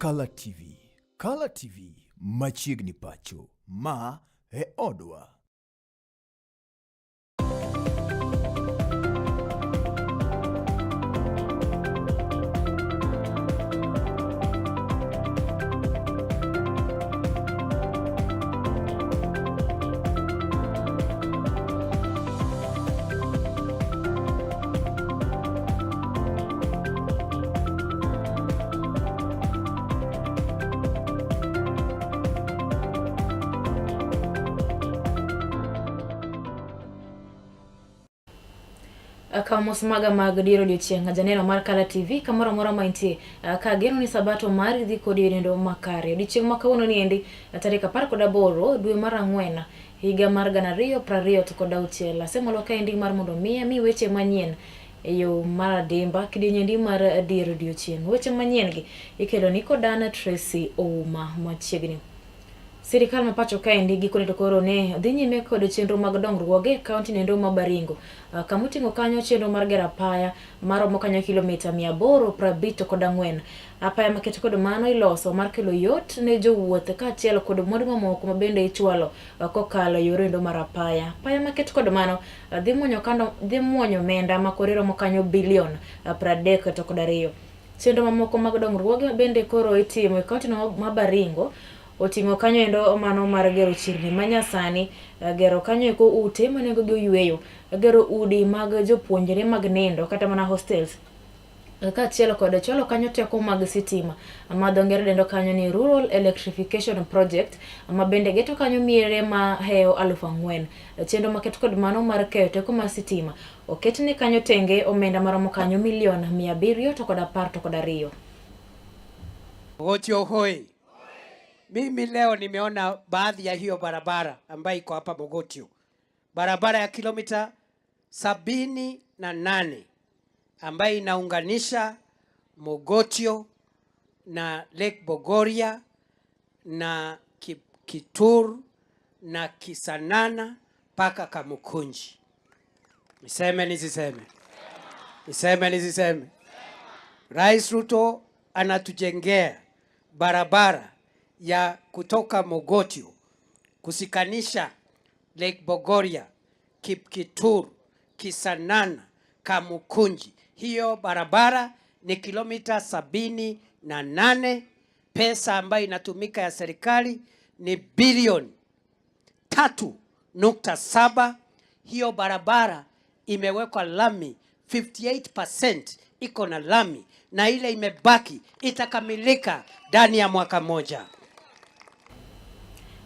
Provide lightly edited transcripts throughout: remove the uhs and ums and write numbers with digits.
Kala TV. Kala TV machiegni pacho. Ma e odwa. Kaw mos maga mag dier odiochieng' janeno mar Kala TV kamoro amora ma intie ka ageno ni sabato mari dhi kodi e nindo makare. Odiochieng' ma kawuono ni endi tarik 18 dwe mar ang'wen higa mar 2026. Asemolo kaendi mar mondo mi ami weche manyien e yo mar adimba kidienyendi mar dier odiochieng'. Weche manyien gi ikelo ni kod an Tracy Ouma machiegni. Sirikal ma pacho kaendi gikone to koro ne dhi nyime kod chenro mag dongruoge e kaunti nendo ma Baringo. Kama oting'o kanyo chenro mar gero apaya maromo kanyo kilomita 854. Apaya maket kod mano iloso mar kelo yot ne jowuoth kaachiel kod mwandu mamoko ma bende ichwalo kokalo e yor endo mar apaya. Apaya maket kod mano dhi muonyo kando dhi muonyo omenda ma kore romo kanyo bilion 32. Chenro mamoko mag dongruoge bende koro itimo e kaunti no ma Baringo oting'o kanyo endo mano mar gero chirni manyasani, gero kanyo eko ute ma nengogi oyweyo, gero udi mag jopuonjre mag nindo kata mana hostels, kaachiel kod chwalo kanyo teko mag sitima ma dho ngere dendo kanyo ni Rural Electrification Project ma bende geto kanyo miere ma hewo 4,000. Chenro maket kod mano mar keyo teko mar sitima oketne kanyo tenge omenda maromo kanyo milion 712. Mogotio hoi. Mimi leo nimeona baadhi ya hiyo barabara ambayo iko hapa Mogotio, barabara ya kilomita 78 ambayo inaunganisha Mogotio na Lake Bogoria na Kitur na Kisanana mpaka Kamukunji. Niseme nisiseme? Niseme nisiseme? Rais Ruto anatujengea barabara ya kutoka Mogotio kusikanisha Lake Bogoria, Kipkitur, Kisanana, Kamukunji. Hiyo barabara ni kilomita 78. Pesa ambayo inatumika ya serikali ni bilioni 3.7. Hiyo barabara imewekwa lami 58% iko na lami na ile imebaki itakamilika ndani ya mwaka mmoja.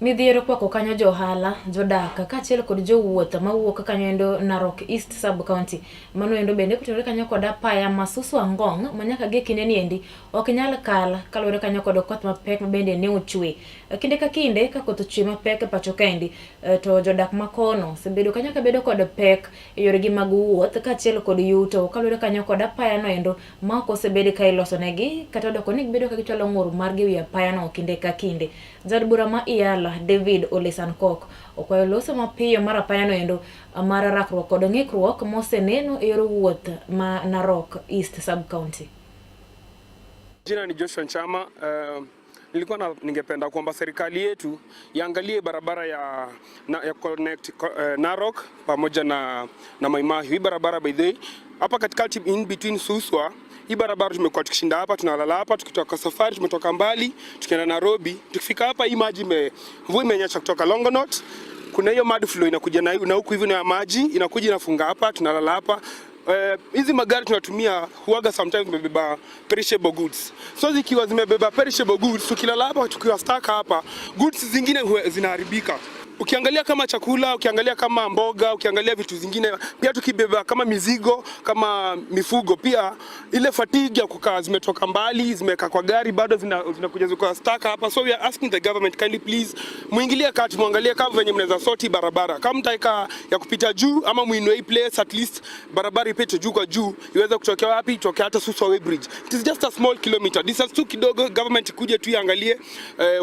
Midhiero kwako kanyo jo ohala, jodak kaachiel kod jowuoth mawuok kanyo endo Narok East Sub County. Mano endo bende kotenore kanyo kod apaya ma Suswa Ngong ma nyaka gie kinde ni endi ok nyal kal kaluwore kanyo kod koth mapek ma bende ne ochwe. Kinde ka kinde ka koth ochwe mapek e pacho kaendi to jodak makono osebedo kanyo kabedo kod pek e yoregi mag wuoth kaachiel kod yuto kaluwore kanyo kod apaya no endo ma ok osebed ka ilosonegi kata odoko ni gibedo ka gichwalo ng'ur margi ewi apaya no kinde ka kinde. Jaod bura ma Iyala David Ole Sankok okwayo loso mapiyo mar apaya no endo mar rakruok kod ng'ikruok moseneno e yor wuoth ma Narok East Sub County. Jina ni Joshua Nchama. Nilikuwa na, ningependa kuomba serikali yetu iangalie barabara ya connect Narok pamoja na Mai Mahiu. Hii barabara by the way, hapa katikati in between Suswa, hii barabara tumekuwa tukishinda hapa, tunalala hapa, tukitoka safari, tumetoka mbali, tukienda Nairobi, tukifika hapa hii maji mvua imenyesha kutoka Longonot, kuna hiyo mud flow inakuja na huku hivi na maji inakuja inafunga hapa, tunalala hapa. Hizi magari tunatumia huaga sometimes zimebeba perishable goods. So zikiwa zimebeba perishable goods, tukilala hapa tukiwa stuck hapa, goods zingine zinaharibika. Ukiangalia kama chakula, ukiangalia kama mboga, ukiangalia vitu zingine, pia tukibeba kama mizigo, kama mifugo, pia ile fatigue ya kukaa zimetoka mbali, zimekaa kwa gari bado zinakuja ziko stuck hapa. So we are asking the government kindly please muingilie kati, muangalie kama venye mnaweza sort barabara. Kama mtaika ya kupita juu ama muinue hii place at least barabara ipite juu kwa juu, iweze kutokea wapi? Itokea hata Suswa Way Bridge. It is just a small kilometer. Distance tu kidogo, government ikuje tu iangalie,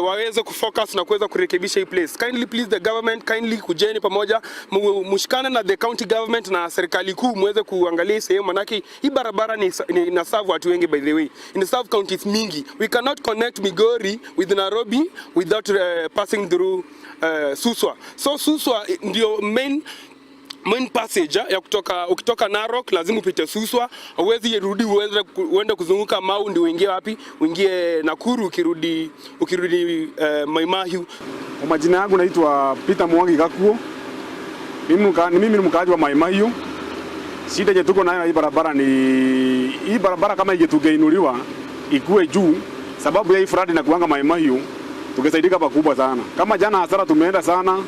waweze kufocus na kuweza kurekebisha hii place. Kindly please the government Government, kindly kujeni pamoja, mushikane na the county government na serikali kuu muweze kuangalia sehemu, manake hii barabara ni ina serve watu wengi. By the way, ina serve counties mingi. We cannot connect Migori with Nairobi without passing through Suswa. So Suswa ndio main passage ya kutoka, ukitoka Narok lazima upite Suswa, huwezi rudi uweze uende kuzunguka Mau ndio uingie wapi, uingie Nakuru ukirudi Mai Mahiu. Kwa majina yangu naitwa Peter Mwangi Gakuo. Mimi ni mkaaji wa Mai Mahiu. Shida yenye tuko nayo hii barabara ni hii barabara kama ingetungeinuliwa ikue juu, sababu ya hii flood na kuanga Mai Mahiu, tungesaidika pakubwa sana. Kama jana hasara tumeenda sana,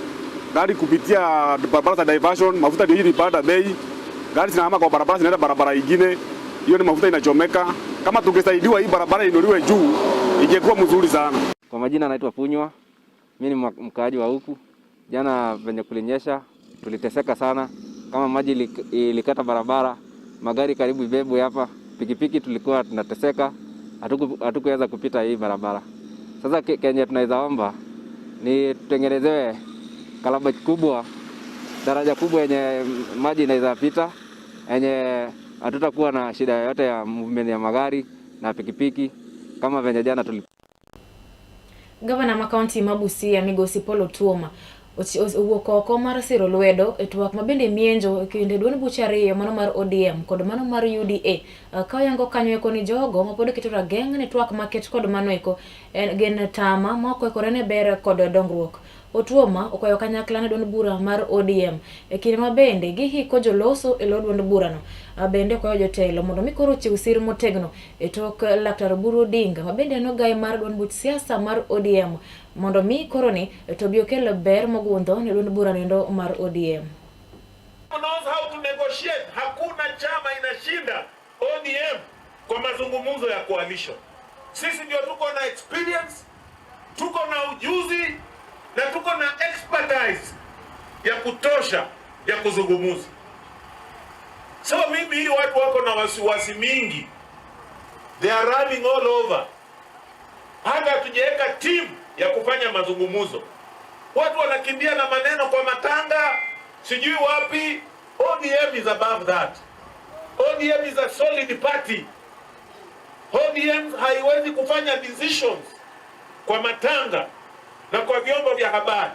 gari kupitia barabara za diversion, mafuta ndio ilipanda bei, gari zinahama kwa barabara zinaenda barabara ingine, hiyo ni mafuta inachomeka. Kama tungesaidiwa hii barabara inuliwe juu, ingekuwa mzuri sana. Kwa majina naitwa Punywa, mimi ni mkaaji wa huku. Jana venye kulinyesha tuliteseka sana, kama maji ilikata barabara, magari karibu ibebwe hapa, pikipiki tulikuwa tunateseka, hatukuweza kupita hii barabara. Sasa kenye tunaweza omba ni tutengenezewe culvert kubwa, daraja kubwa yenye maji inaweza pita, yenye hatutakuwa na shida yoyote ya movement ya magari na pikipiki kama venye jana tuli Gavana ma kaunti ma Busia, Migosi Paul Otuoma, owuok oko mar siro lwedo e twak mabende mienjo e kind duond buche ariyo, mano mar ODM kod mano mar UDA, ka oyango kanyo eko ni jogo mapod keto rageng' ne twak maket kod mano eko en gin tama ma ok oikore ne ber kod dongruok. Otuoma okwayo kanyakla ne duond bura mar ODM e kinde ma bende gihiko joloso e lo duond burano. Bende okwayo jotelo mondo mi koro ochiw sir motegno e tok Laktar Oburu Odinga, ma bende en ogai mar duond buch siasa mar ODM, mondo mi koro ni to bi okel ber mogundho ne duond bura nendo mar ODM. Knows how to negotiate. Hakuna chama inashinda ODM kwa mazungumzo ya coalition. Sisi ndio tuko na experience, tuko na ujuzi na tuko na expertise ya kutosha ya kuzungumza. So mimi hii watu wako na wasiwasi mingi, they are running all over. Hata hatujaweka team ya kufanya mazungumzo, watu wanakimbia na maneno kwa matanga, sijui wapi. ODM is above that. ODM is a solid party. ODM haiwezi kufanya decisions kwa matanga na kwa vyombo vya habari.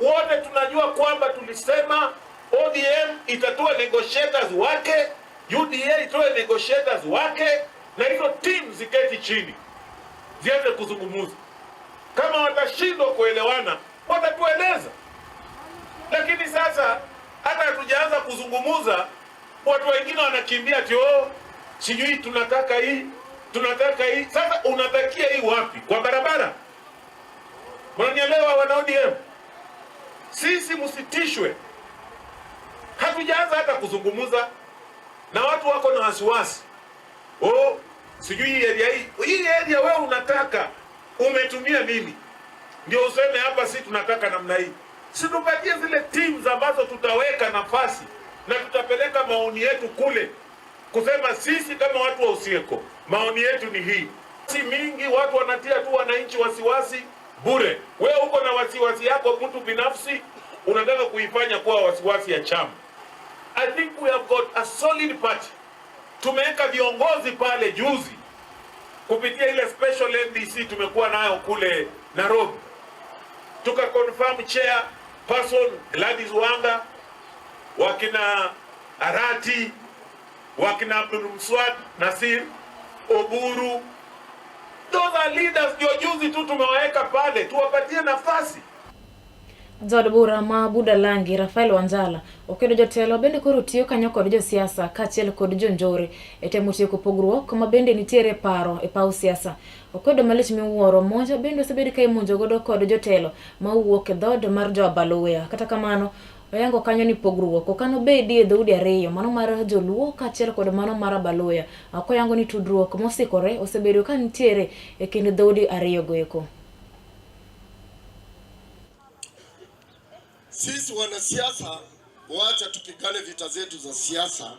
Wote tunajua kwamba tulisema ODM itatoa negotiators wake, UDA itoe negotiators wake, na hizo team ziketi chini zianze kuzungumza. Kama watashindwa kuelewana, watatueleza. Lakini sasa hata hatujaanza kuzungumza, watu wengine wanakimbia ati, "Oh, sijui tunataka hii, tunataka hii." Sasa unatakia hii wapi? Kwa barabara? Mnanielewa wana ODM? Sisi msitishwe, hatujaanza hata kuzungumza na watu wako na wasiwasi. "Oh, sijui hii area hii." Hii area wewe unataka, umetumia nini ndio useme hapa si tunataka namna hii? Si tupatie zile teams ambazo tutaweka nafasi na tutapeleka maoni yetu kule, kusema sisi kama watu wa Usieko maoni yetu ni hii. Si mingi, watu wanatia tu wananchi wasiwasi bure. Wewe uko na wasiwasi yako mtu binafsi, unataka kuifanya kuwa wasiwasi ya chama. I think we have got a solid party. Tumeweka viongozi pale juzi kupitia ile special NDC tumekuwa nayo kule Nairobi, tuka confirm chair person Gladys Wanga, wakina Arati, wakina Abdul Mswad Nasir, Oburu. Those are leaders, ndio juzi tu tumewaweka pale, tuwapatie nafasi. Jaod bura ma Budalangi, Rafael Wanjala, okwedo jotelo bende koro tiyo kanyo kod josiasa kaachiel kod jonjore e temo tieko pogruok ma bende nitiere e paro e paw siasa. Okwedo malich miwuoro monj bende osebed ka imonjo godo kod jotelo mawuok e dhood mar jo Abaluya. Kata kamano, oyango kanyo ni pogruok ok anobedi e dhoudi ariyo, mano mar joluo kaachiel kod mano mar Abaluya. Koyango ni tudruok mosikore osebedo ka nitiere e kind dhoudi ariyo go eko. Sisi wanasiasa, wacha tupigane vita zetu za siasa,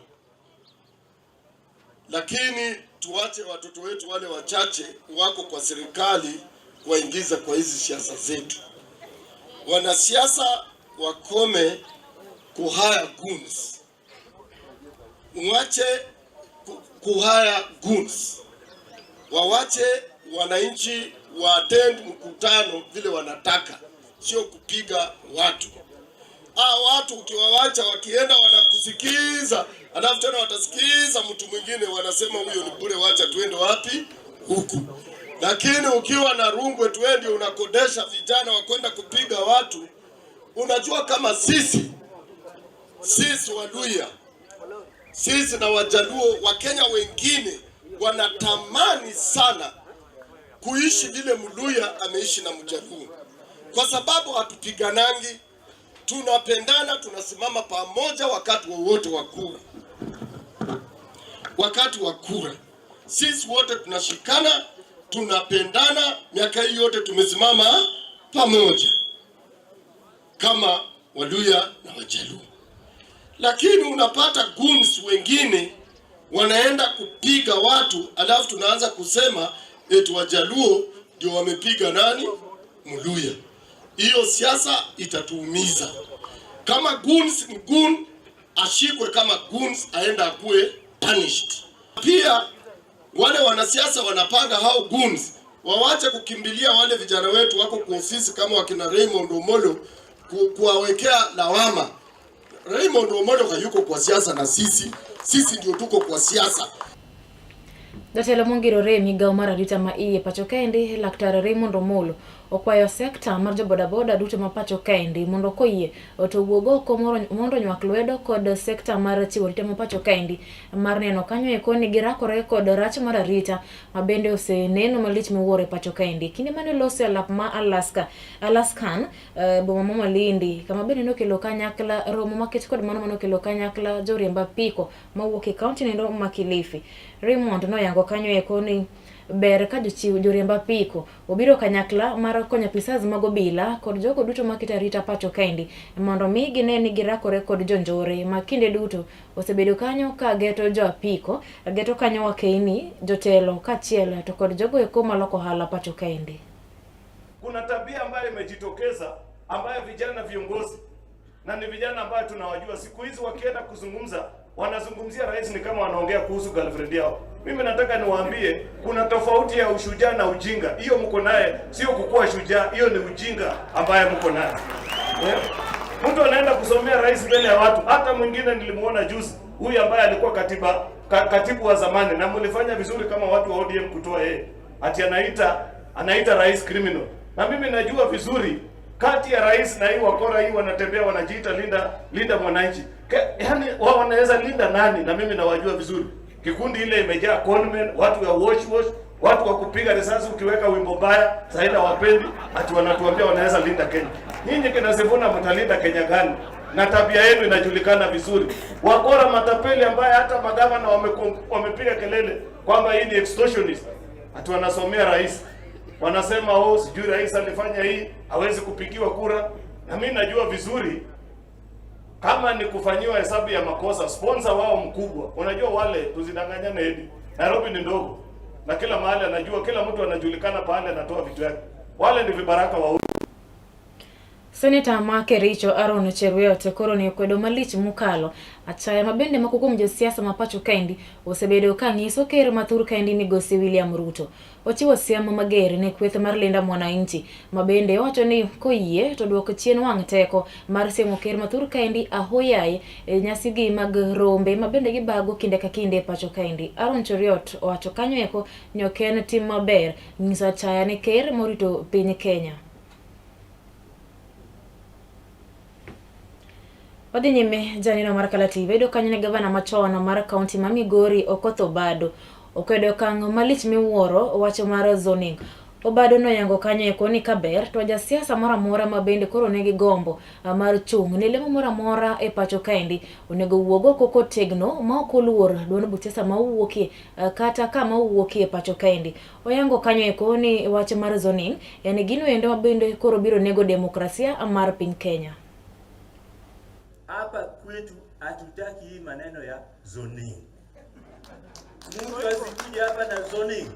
lakini tuache watoto wetu wale wachache wako kwa serikali kuwaingiza kwa hizi siasa zetu. Wanasiasa wakome kuhire goons, mwache kuhire goons, wawache wananchi wa attend mkutano vile wanataka, sio kupiga watu. Watu ukiwawacha wakienda wanakusikiza, alafu tena watasikiza mtu mwingine, wanasema huyo ni bure, wacha tuende wapi huku. Lakini ukiwa na Rungwe twende unakodesha vijana wa kwenda kupiga watu, unajua kama sisi Waluhya, sisi na Wajaluo, Wakenya wengine wanatamani sana kuishi vile Mluhya ameishi na Mjaluo, kwa sababu hatupiganangi, tunapendana, tunasimama pamoja wakati wowote wa kura. Wakati wa kura sisi wote tunashikana, tunapendana, miaka hii yote tumesimama pamoja kama Waluhya na Wajaluo. Lakini unapata goons wengine wanaenda kupiga watu, alafu tunaanza kusema eti Wajaluo ndio wamepiga nani? Mluhya. Hiyo siasa itatuumiza. Kama goons ni goon, ashikwe kama goons, aenda akuwe punished. Pia wale wanasiasa wanapanga hao goons wawache kukimbilia wale vijana wetu wako kwa ofisi kama wakina Raymond Omolo kuwawekea lawama. Raymond Omolo hayuko kwa siasa na sisi ndio tuko kwa siasa. Jatelo mongirore e migawo mar arita ma iye pacho kaendi Laktar Raymond Omolo okwayo sekta mar jobodaboda duto ma pacho kaendi mondo koyie to owuog oko mondo onywak lwedo kod sekta mar chiwo arita ma pacho kaendi mar neno kanyo eko ni girakore kod rach mar arita ma bende oseneno malich miwuoro e pacho kaendi. Kinde mane oloso e alap ma Alaskan boma ma Malindi kama bende nokelo kanyakla romo maket kod mano manokelo kanyakla joriemb apiko mawuok e kaunti nendo ma Kilifi. Raymond noyango kanyo eko ni ber ka jochiw joriemb apiko obiro kanyakla mar konyo apisas mag obila kod jogo duto maketo arita pacho kaendi mondo mi gine ni girakore kod jonjore ma kinde duto osebedo kanyo ka geto jo apiko, geto kanyo wakeini, jotelo kaachiel to kod jogo eko maloko ohala pacho kaendi. Kuna tabia ambayo imejitokeza ambayo vijana viongozi na ni vijana ambayo tunawajua siku hizi wakienda kuzungumza wanazungumzia rais ni kama wanaongea kuhusu girlfriend yao. Mimi nataka niwaambie kuna tofauti ya ushujaa na ujinga. Hiyo mko naye sio kukua shujaa, hiyo ni ujinga ambaye mko naye. Mtu anaenda kusomea rais mbele ya watu. Hata mwingine nilimuona juzi, huyu ambaye alikuwa katibu wa zamani, na mlifanya vizuri kama watu wa ODM kutoa yeye. Ati anaita rais criminal. Na mimi najua vizuri kati ya rais na hii wakora hii wanatembea wanajiita linda mwananchi. Yaani wao wanaweza linda nani? Na mimi nawajua vizuri. Kikundi ile imejaa conmen, watu wa wash wash, watu wa kupiga risasi ukiweka wimbo mbaya, Saida wapendi, ati wanatuambia wanaweza linda Kenya. Nyinyi kina Sifuna mtalinda Kenya gani? Na tabia yenu inajulikana vizuri. Wakora matapeli ambaye hata magavana wamepiga kelele kwamba hii ni extortionist. Ati wanasomea rais. Wanasema oh, sijui rais alifanya hii, hawezi kupigiwa kura. Na mimi najua vizuri kama ni kufanyiwa hesabu ya makosa, sponsor wao mkubwa. Unajua wale tusidanganyane edi. Nairobi ni ndogo. Na kila mahali anajua, kila mtu anajulikana pahali anatoa vitu yake. Wale ni vibaraka wa Seneta ma Kericho Aaron Cheruiyot koro ni okwedo malich mokalo achaya mabende moko kuom josiasa ma pacho kaendi osebedo ka ng'iso ker mathur kaendi migosi William Ruto. Ochiwo siem mager ne kweth mar Linda Mwananchi mabende owacho ni koyie to duok chien wang' teko mar siemo ker mathur kaendi ahoyaye e nyasigi mag rombe mabende gibago kinde ka kinde e pacho kaendi. Aaron Cheruiyot owacho kanyo eko ni ok en tim maber nyiso achaya ne ker morito piny Kenya. Wadhi nyime janeno mar Kala TV yudo kanyo ne gavana machon mar kaunti ma Migori Okoth Obado okwedo okang' malich miwuoro wach mar zoning. Obado noyango kanyo eko ni kaber to jasiasa moro amora ma bende koro nigi gombo mar chung' ne lemo moro amora e pacho kaendi onego wuog oko kotegno ma ok oluor duond buch siasa ma owuokie kata kama owuokie e pacho kaendi. Oyango kanyo eko ni wach mar zoning en gino endo ma bende koro biro nego demokrasia mar piny Kenya. Hapa kwetu hatutaki hii maneno ya zoning. Mtu asikuja hapa na zoning.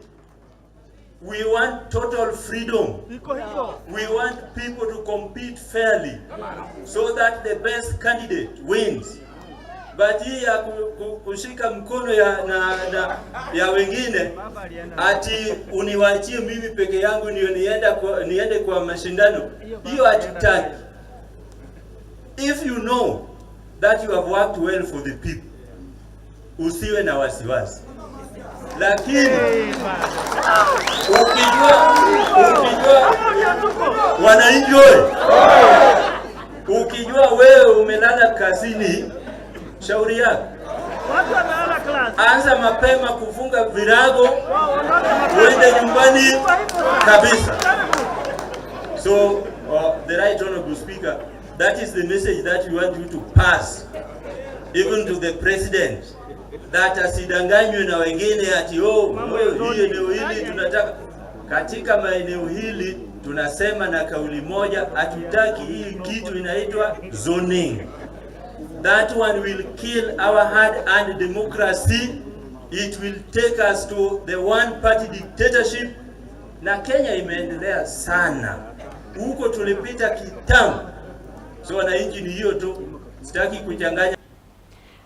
We want total freedom. We want people to compete fairly so that the best candidate wins. But hii ya kushika mkono ya, na ya wengine ati uniwachie mimi peke yangu ndio niende kwa mashindano, hiyo hatutaki. If you know that you have worked well for the people, usiwe na wasiwasi. Lakini ukijua wananchi oye, ukijua wewe umelala kazini, shauri yako. Anza mapema kufunga virago uende nyumbani kabisa. So the right honorable speaker, that is the message that we want you to pass even to the president, that asidanganywe na wengine ati oh, hii eneo hili tunataka. Katika maeneo hili tunasema na kauli moja, hatutaki hii kitu inaitwa zoning. That one will kill our hard-earned democracy. It will take us to the one-party dictatorship. Na Kenya imeendelea sana, huko tulipita kitambo. So wananchi, ni hiyo tu, sitaki kuchanganya.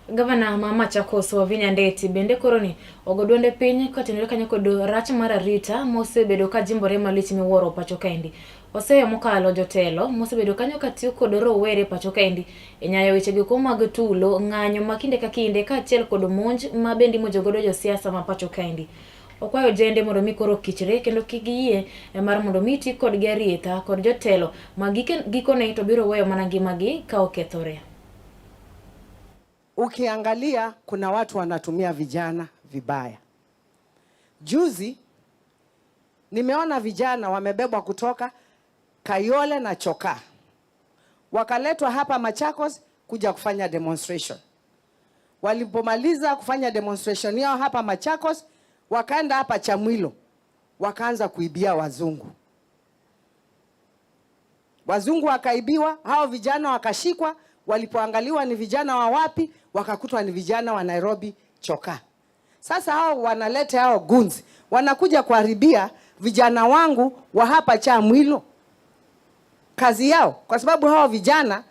Gavana ma Machakos Wavinya Ndeti bende koro ni ogo duonde piny kotenore kanyo kod rach mar arita mosebedo ka jimbore malich miwuoro pacho kaendi. Oseyo mokalo jotelo mosebedo kanyo katiyo kod rowere pacho kaendi e nyayo weche go mag tulo, ng'anyo ma kinde ka kinde kaachiel kod monj ma bende imojo godo josiasa ma pacho kaendi. Okwayo jende mondo mi koro kichre kendo kik giyie mar mondo mi ti kodgi arietha kod jotelo ma gikone to biro weyo mana ngimagi ka okethore. Ukiangalia kuna watu wanatumia vijana vibaya. Juzi nimeona vijana wamebebwa kutoka Kayole na Chokaa, wakaletwa hapa Machakos kuja kufanya demonstration. Walipomaliza kufanya demonstration yao hapa Machakos, wakaenda hapa Chamwino, wakaanza kuibia wazungu. Wazungu wakaibiwa, hao vijana wakashikwa. Walipoangaliwa ni vijana wa wapi, wakakutwa ni vijana wa Nairobi Chokaa. Sasa hao wanaleta hao goons, wanakuja kuharibia vijana wangu wa hapa Chamwino kazi yao, kwa sababu hao vijana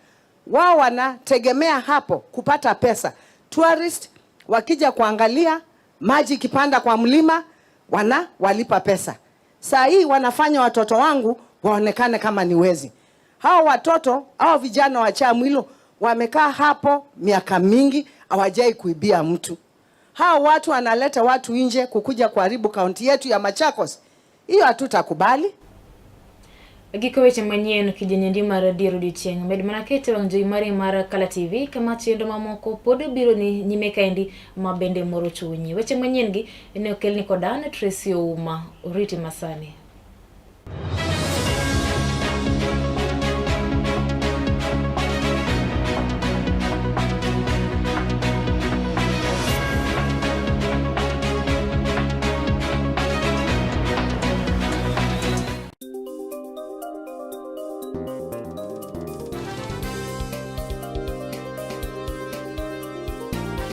wao wanategemea hapo kupata pesa. Tourist wakija kuangalia maji ikipanda kwa mlima wana walipa pesa. Saa hii wanafanya watoto wangu waonekane kama ni wezi. Hao watoto, hao vijana wa Chamwino wamekaa hapo miaka mingi, hawajai kuibia mtu. Hao watu wanaleta watu nje kukuja kuharibu kaunti yetu ya Machakos. Hiyo hatutakubali. Giko weche manyien kijenyendi mar dier odiochieng'. Med mana kete wang' jowi mari mar Kala TV kama chenro mamoko pod biro ni nyime kaendi ma bende moro chunyi. Weche manyien gi ne okelni kod an Tracy Ouma. Oriti masani.